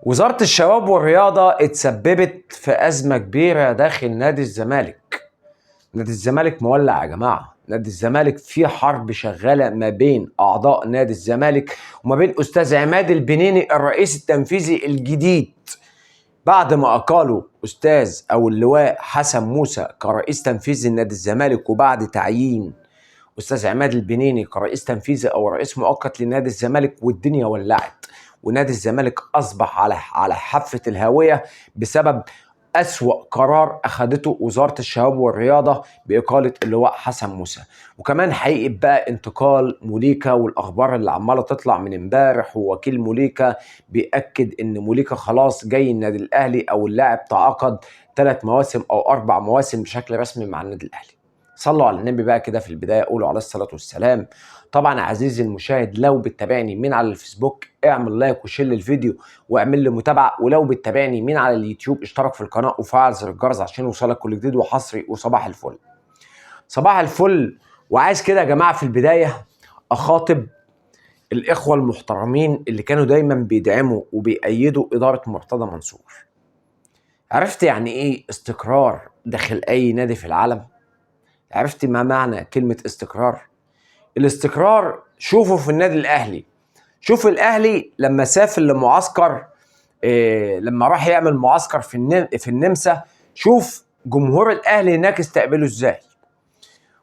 وزارة الشباب والرياضة اتسببت في أزمة كبيرة داخل نادي الزمالك. نادي الزمالك مولع يا جماعة. نادي الزمالك في حرب شغالة ما بين أعضاء نادي الزمالك وما بين أستاذ عماد البنيني الرئيس التنفيذي الجديد، بعد ما أقالوا أستاذ أو اللواء حسن موسى كرئيس تنفيذي لنادي الزمالك، وبعد تعيين أستاذ عماد البنيني كرئيس تنفيذي أو رئيس مؤقت لنادي الزمالك، والدنيا ولعت، ونادي الزمالك أصبح على حافة الهاوية بسبب أسوأ قرار أخدته وزارة الشباب والرياضة بإقالة اللواء حسن موسى. وكمان حقيقة بقى انتقال موليكا والأخبار اللي عمالة تطلع من امبارح، ووكيل موليكا بيأكد إن موليكا خلاص جاي النادي الأهلي، أو اللاعب تعاقد 3 مواسم أو 4 مواسم بشكل رسمي مع النادي الأهلي. صلوا على النبي بقى كده في البداية، قولوا عليه الصلاة والسلام. طبعا عزيزي المشاهد، لو بتتابعني من على الفيسبوك اعمل like و share للفيديو واعمل لي متابعة، ولو بتتابعني من على اليوتيوب اشترك في القناة وفعل زر الجرس عشان يوصلك كل جديد وحصري. وصباح الفل، صباح الفل. وعايز كده يا جماعة في البداية أخاطب الإخوة المحترمين اللي كانوا دايما بيدعموا وبيأيدوا إدارة مرتضى منصور. عرفت يعني إيه استقرار داخل أي نادي في العالم؟ عرفت ما معنى كلمة استقرار؟ الاستقرار شوفه في النادي الأهلي. شوف الأهلي لما سافر لمعسكر، لما راح يعمل معسكر في النمسا، شوف جمهور الأهلي هناك استقبله إزاي.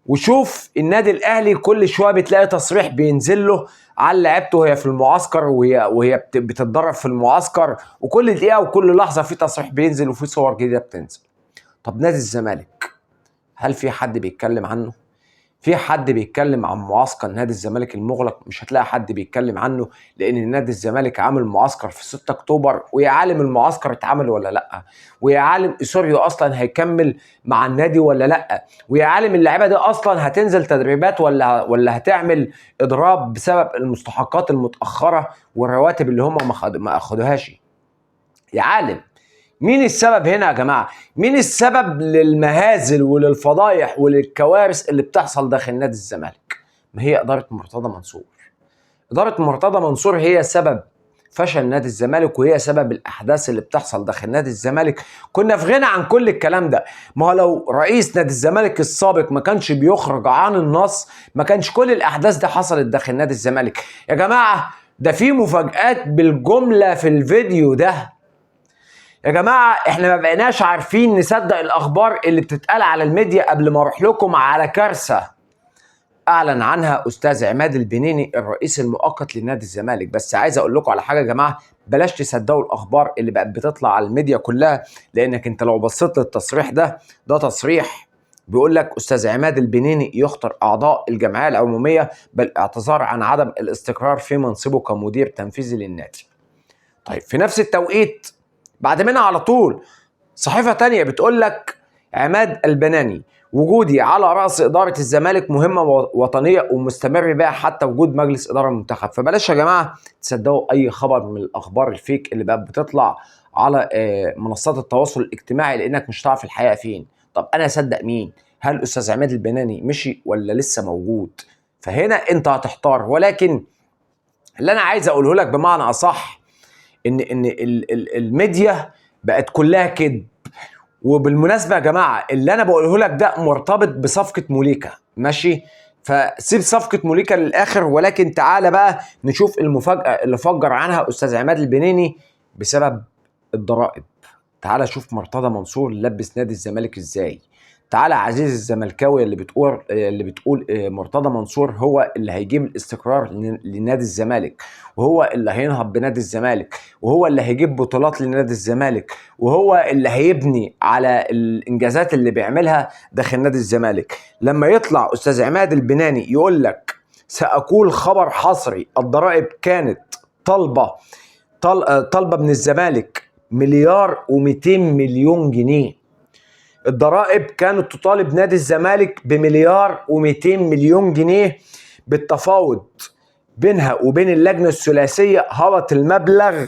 وشوف النادي الأهلي كل شوية بتلاقي تصريح بينزل له على لعيبته وهي في المعسكر، وهي بتتدرب في المعسكر، وكل دقيقة وكل لحظة في تصريح بينزل وفي صور جديدة بتنزل. طب نادي الزمالك هل في حد بيتكلم عنه؟ في حد بيتكلم عن معسكر نادي الزمالك المغلق؟ مش هتلاقي حد بيتكلم عنه، لان نادي الزمالك عامل معسكر في 6 اكتوبر، ويا عالم المعسكر اتعمل ولا لا، ويا عالم اسوريو اصلا هيكمل مع النادي ولا لا، ويا عالم اللعيبة دي اصلا هتنزل تدريبات ولا هتعمل اضراب بسبب المستحقات المتاخرة والرواتب اللي هم ما اخدوهاش. يا عالم مين السبب هنا يا جماعة؟ مين السبب للمهازل وللفضايح وللكوارث اللي بتحصل داخل نادي الزمالك؟ ما هي إدارة مرتضى منصور. إدارة مرتضى منصور هي سبب فشل نادي الزمالك، وهي سبب الأحداث اللي بتحصل داخل نادي الزمالك. كنا في غنى عن كل الكلام ده. ما هو لو رئيس نادي الزمالك السابق ما كانش بيخرج عن النص، ما كانش كل الأحداث دي حصلت داخل نادي الزمالك. يا جماعة ده في مفاجآت بالجملة في الفيديو ده. يا جماعة احنا ما بقيناش عارفين نصدق الأخبار اللي بتتقال على الميديا. قبل ما اروح لكم على كارثة أعلن عنها أستاذ عماد البنيني الرئيس المؤقت لنادي الزمالك، بس عايز أقول لكم على حاجة يا جماعة، بلاش تصدقوا الأخبار اللي بقت بتطلع على الميديا كلها، لأنك أنت لو بصيت للتصريح ده، ده تصريح بيقول لك أستاذ عماد البنيني يخطر أعضاء الجمعية العمومية بالاعتذار عن عدم الاستقرار في منصبه كمدير تنفيذي للنادي. طيب في نفس التوقيت بعد منها على طول صحيفة تانية بتقول لك عماد البناني وجودي على رأس إدارة الزمالك مهمة وطنية ومستمر بها حتى وجود مجلس إدارة المنتخب. فبلاش يا جماعة تصدقوا أي خبر من الأخبار الفيك اللي بقت بتطلع على منصات التواصل الاجتماعي، لأنك مش هتعرف الحقيقة فين. طب أنا أصدق مين؟ هل أستاذ عماد البناني مشي ولا لسه موجود؟ فهنا أنت هتحتار. ولكن اللي أنا عايز أقوله لك بمعنى أصح ان الميديا بقت كلها كذب. وبالمناسبة يا جماعة اللي انا بقوله لك ده مرتبط بصفقة موليكا، ماشي؟ فسيب صفقة موليكا للاخر، ولكن تعالى بقى نشوف المفاجاة اللي فجر عنها استاذ عماد البنيني بسبب الضرائب. تعالى شوف مرتضى منصور لبس نادي الزمالك ازاي. تعالى عزيز الزملكاوي اللي بتقول مرتضى منصور هو اللي هيجيب الاستقرار لنادي الزمالك، وهو اللي هينهض بنادي الزمالك، وهو اللي هيجيب بطولات لنادي الزمالك، وهو اللي هيبني على الانجازات اللي بيعملها داخل نادي الزمالك. لما يطلع استاذ عماد البناني يقول لك سأقول خبر حصري، الضرائب كانت طالبة من الزمالك 1,200,000,000 جنيه. الضرائب كانت تطالب نادي الزمالك ب1,200,000,000 جنيه. بالتفاوض بينها وبين اللجنة الثلاثية هبط المبلغ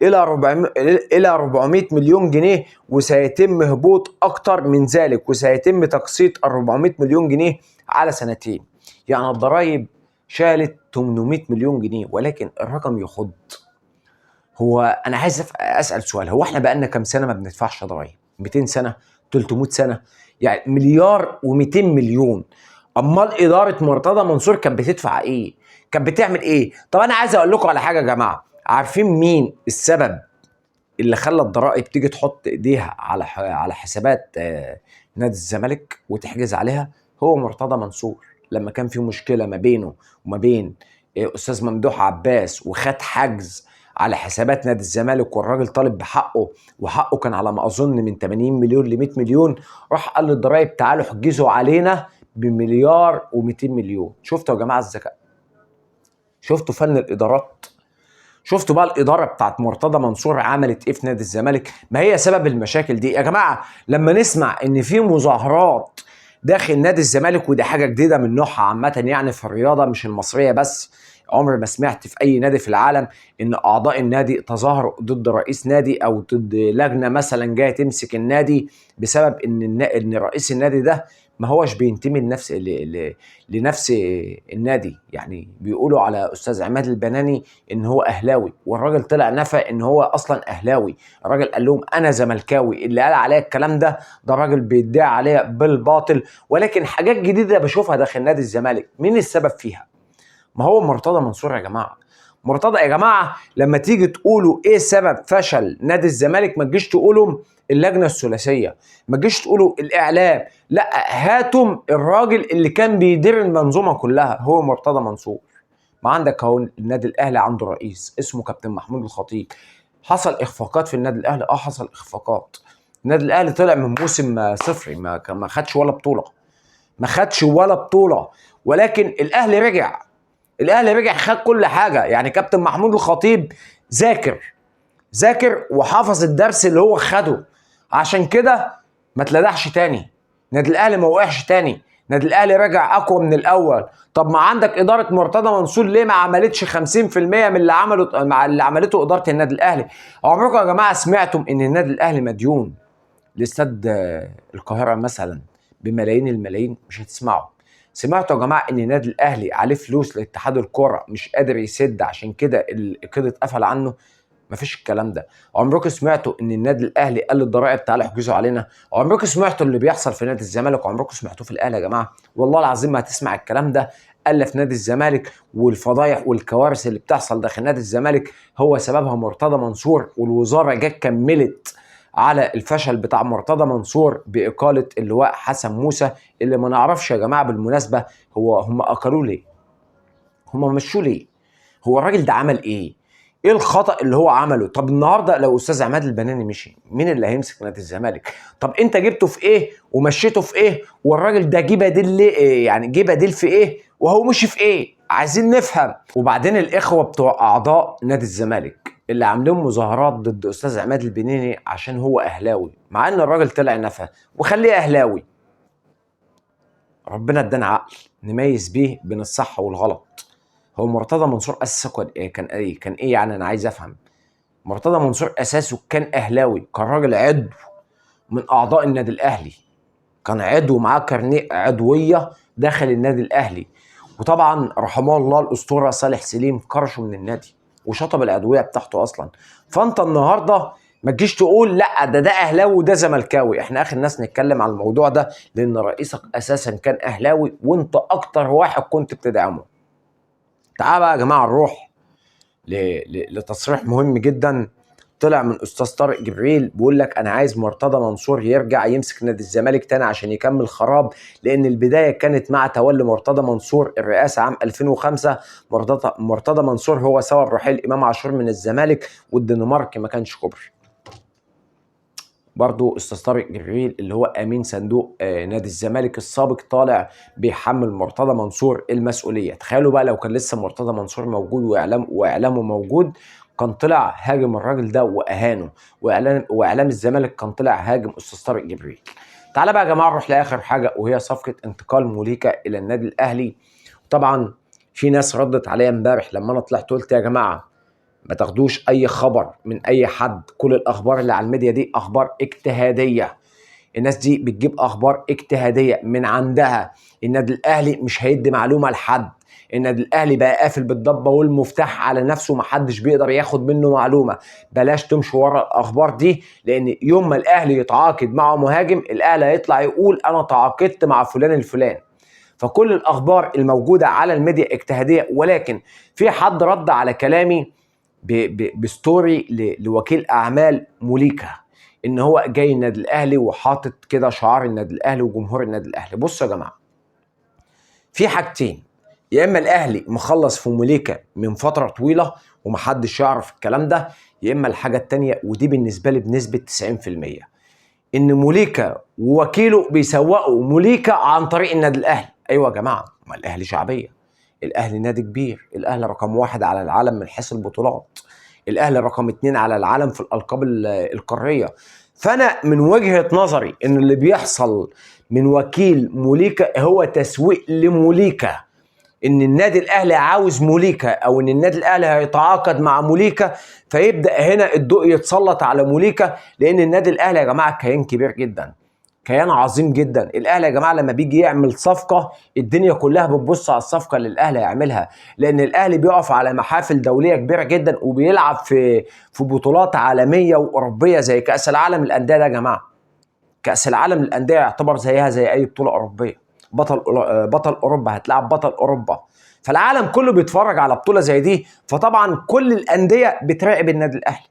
إلى 400 مليون جنيه، وسيتم هبوط أكتر من ذلك، وسيتم تقسيط 400 مليون جنيه على سنتين. يعني الضرايب شالت 800 مليون جنيه، ولكن الرقم يخض. هو انا عايز اسال سؤال، هو احنا بقالنا كام سنة ما بندفعش ضرايب؟ 200 سنة، 300 سنة، يعني مليار و200 مليون. امال ادارة مرتضى منصور كانت بتدفع ايه؟ كانت بتعمل ايه؟ طب انا عايز اقول لكم على حاجة يا جماعة، عارفين مين السبب اللي خلى الضرائب تيجي تحط ايديها على حسابات نادي الزمالك وتحجز عليها؟ هو مرتضى منصور، لما كان في مشكلة ما بينه وما بين استاذ ممدوح عباس وخد حجز على حسابات نادي الزمالك، والراجل طالب بحقه، وحقه كان على ما اظن من 80 مليون ل 100 مليون، راح قال للضرايب تعالوا حجزوا علينا بمليار و200 مليون. شفتوا يا جماعة الذكاء؟ شفتوا فن الادارات؟ شفتوا بقى الادارة بتاعت مرتضى منصور عملت ايه في نادي الزمالك؟ ما هي سبب المشاكل دي يا جماعة. لما نسمع ان في مظاهرات داخل نادي الزمالك، ودي حاجة جديدة من نوعها عامة يعني في الرياضة مش المصرية بس، عمر ما سمعت في اي نادي في العالم ان اعضاء النادي تظاهروا ضد رئيس نادي او ضد لجنة مثلا جاية تمسك النادي بسبب ان رئيس النادي ده ما هوش بينتمي لنفس النادي. يعني بيقولوا على استاذ عماد البناني ان هو اهلاوي، والراجل طلع نفى ان هو اصلا اهلاوي، الراجل قال لهم انا زملكاوي. اللي قال عليا الكلام ده راجل بيدعي عليا بالباطل. ولكن حاجات جديدة بشوفها داخل نادي الزمالك، مين السبب فيها؟ ما هو مرتضى منصور يا جماعة. مرتضى يا جماعة لما تيجي تقولوا ايه سبب فشل نادي الزمالك، ما تجيش تقولوا اللجنة الثلاثية، ما تجيش تقولوا الاعلام، لا، هاتم الراجل اللي كان بيدير المنظومة كلها، هو مرتضى منصور. ما عندك اهو النادي الاهلي عنده رئيس اسمه كابتن محمود الخطيب. حصل اخفاقات في النادي الاهلي، حصل اخفاقات. النادي الاهلي طلع من موسم صفري، ما خدش ولا بطوله، ما خدش ولا بطوله، ولكن الاهلي رجع، الاهلي رجع خد كل حاجة. يعني كابتن محمود الخطيب ذاكر وحافظ الدرس اللي هو خده، عشان كده ما اتلدعش تاني، نادي الاهلي ما وقعش تاني، نادي الاهلي رجع اقوى من الاول. طب ما عندك ادارة مرتضى منصور ليه ما عملتش 50% من اللي عمله مع اللي عملته ادارة النادي الاهلي؟ عمركم يا جماعة سمعتم ان النادي الاهلي مديون لاستاد القاهرة مثلا بملايين الملايين؟ مش هتسمعوا. سمعتوا يا جماعة ان النادي الاهلي عليه فلوس لاتحاد الكره مش قادر يسد، عشان كده كده اتقفل عنه؟ مفيش الكلام ده. عمركم سمعتوا ان النادي الاهلي قال للضرائب تعالوا احجزوا علينا؟ عمركم سمعتوا اللي بيحصل في نادي الزمالك؟ عمركم سمعتوه في الاهلي يا جماعة؟ والله العظيم ما هتسمع الكلام ده الا في نادي الزمالك. والفضايح والكوارث اللي بتحصل داخل نادي الزمالك هو سببها مرتضى منصور، والوزارة جت كملت على الفشل بتاع مرتضى منصور بإقالة اللواء حسن موسى، اللي ما نعرفش يا جماعة بالمناسبة هو هم أقلوه ليه؟ هم مشوه ليه؟ هو الراجل ده عمل إيه؟ إيه الخطأ اللي هو عمله؟ طب النهارده لو أستاذ عماد البناني مشي، مين اللي هيمسك نادي الزمالك؟ طب أنت جبته في إيه ومشيته في إيه؟ والراجل ده جه بديل ليه؟ يعني جه بديل في إيه؟ وهو مشي في إيه؟ عايزين نفهم. وبعدين الإخوة بتوع أعضاء نادي الزمالك اللي عاملين مظاهرات ضد استاذ عماد البنيني عشان هو اهلاوي، مع ان الراجل طلع نفى وخليه اهلاوي. ربنا ادانا عقل نميز بيه بين الصح والغلط. هو مرتضى منصور اساسه كان ايه؟ كان ايه يعني؟ انا عايز افهم. مرتضى منصور اساسه كان اهلاوي، كان راجل عضو من اعضاء النادي الاهلي، كان عضو معاه كارنيه عضوية داخل النادي الاهلي. وطبعا رحمه الله الاسطورة صالح سليم كرشه من النادي وشطب العضوية بتاعته اصلا. فانت النهارده ما تجيش تقول لا ده اهلاوي وده زملكاوي. احنا اخر ناس نتكلم على الموضوع ده، لان رئيسك اساسا كان اهلاوي وانت اكتر واحد كنت بتدعمه. تعال بقى يا جماعة نروح لتصريح مهم جدا طلع من استاذ طارق جبريل، بيقول لك انا عايز مرتضى منصور يرجع يمسك نادي الزمالك تاني عشان يكمل خراب، لان البداية كانت مع تولي مرتضى منصور الرئاسة عام 2005. مرتضى منصور هو سبب رحيل امام عاشور من الزمالك، والدنمارك ما كانش كوبري. برضو استاذ طارق جبريل اللي هو امين صندوق نادي الزمالك السابق طالع بيحمل مرتضى منصور المسؤولية. تخيلوا بقى لو كان لسه مرتضى منصور موجود واعلامه موجود، كان طلع هاجم الراجل ده واهانه، واعلام الزمالك كان طلع هاجم استاذ طارق جبريل. تعالى بقى يا جماعة نروح لاخر حاجة، وهي صفقة انتقال موليكا الى النادي الاهلي. طبعا في ناس ردت عليا امبارح لما انا طلعت قلت يا جماعة ما تاخدوش اي خبر من اي حد، كل الاخبار اللي على الميديا دي اخبار اجتهادية، الناس دي بتجيب اخبار اجتهادية من عندها. النادي الاهلي مش هيدي معلومة لحد، النادي الاهلي بقى قافل بالضبه والمفتاح على نفسه، محدش بيقدر ياخد منه معلومة. بلاش تمشوا ورا الاخبار دي، لان يوم ما الاهلي يتعاقد مع مهاجم الاهلي هيطلع يقول انا تعاقدت مع فلان الفلان. فكل الاخبار الموجودة على الميديا اجتهادية. ولكن في حد رد على كلامي ب story لوكيل اعمال موليكا ان هو جاي النادي الاهلي وحاطط كده شعار النادي الاهلي وجمهور النادي الاهلي. بصوا يا جماعة، في حاجتين: يا اما الاهلي مخلص في موليكا من فترة طويلة ومحدش يعرف الكلام ده، يا اما الحاجة التانية، ودي بالنسبة لي بنسبة 90%، ان موليكا ووكيله بيسوقوا موليكا عن طريق النادي الاهلي. ايوه يا جماعة، ما الاهلي شعبية، الاهلي نادي كبير، الاهلي رقم 1 على العالم من حيث البطولات، الاهلي رقم 2 على العالم في الالقاب القارية. فانا من وجهه نظري ان اللي بيحصل من وكيل موليكا هو تسويق لموليكا، ان النادي الاهلي عاوز موليكا او ان النادي الاهلي هيتعاقد مع موليكا، فيبدا هنا الضوء يتسلط على موليكا. لان النادي الاهلي يا جماعة كيان كبير جدا، كيان عظيم جدا. الاهلي يا جماعة لما بيجي يعمل صفقة الدنيا كلها بتبص على الصفقة اللي الاهلي هيعملها، لان الاهلي بيقف على محافل دولية كبيرة جدا وبيلعب في بطولات عالمية واوروبيه زي كاس العالم للاندية. ده يا جماعة كاس العالم للاندية يعتبر زيها زي اي بطوله اوروبية، بطل اوروبا هتلعب بطل اوروبا، فالعالم كله بيتفرج على بطوله زي دي. فطبعا كل الاندية بتراقب النادي الاهلي،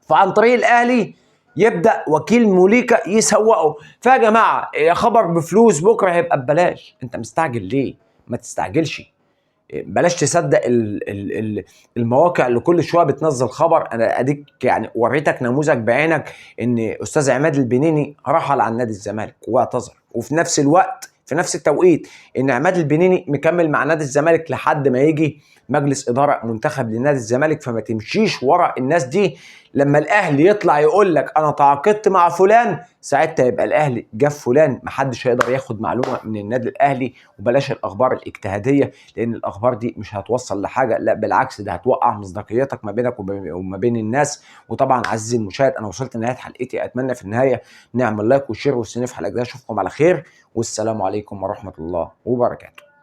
فعن طريق الاهلي يبدا وكيل موليكا يسوقه. فيا جماعة يا خبر بفلوس بكره هيبقى ببلاش، انت مستعجل ليه؟ ما تستعجلش، بلاش تصدق المواقع اللي كل شوية بتنزل خبر. انا اديك يعني وريتك نموذج بعينك ان استاذ عماد البنيني رحل عن نادي الزمالك واعتذر، وفي نفس الوقت في نفس التوقيت ان عماد البنيني مكمل مع نادي الزمالك لحد ما يجي مجلس ادارة منتخب لنادي الزمالك. فما تمشيش ورا الناس دي. لما الاهلي يطلع يقول لك انا تعاقدت مع فلان، ساعتها يبقى الاهلي جاب فلان، محدش هيقدر ياخد معلومة من النادي الاهلي. وبلاش الاخبار الاجتهادية، لان الاخبار دي مش هتوصل لحاجة، لا بالعكس ده هتوقع مصداقيتك ما بينك وما بين الناس. وطبعا عزيزي المشاهد، انا وصلت لنهاية حلقتي، اتمنى في النهاية نعمل like و share واستنى في حلقة جديدة. اشوفكم على خير، والسلام عليكم ورحمة الله وبركاته.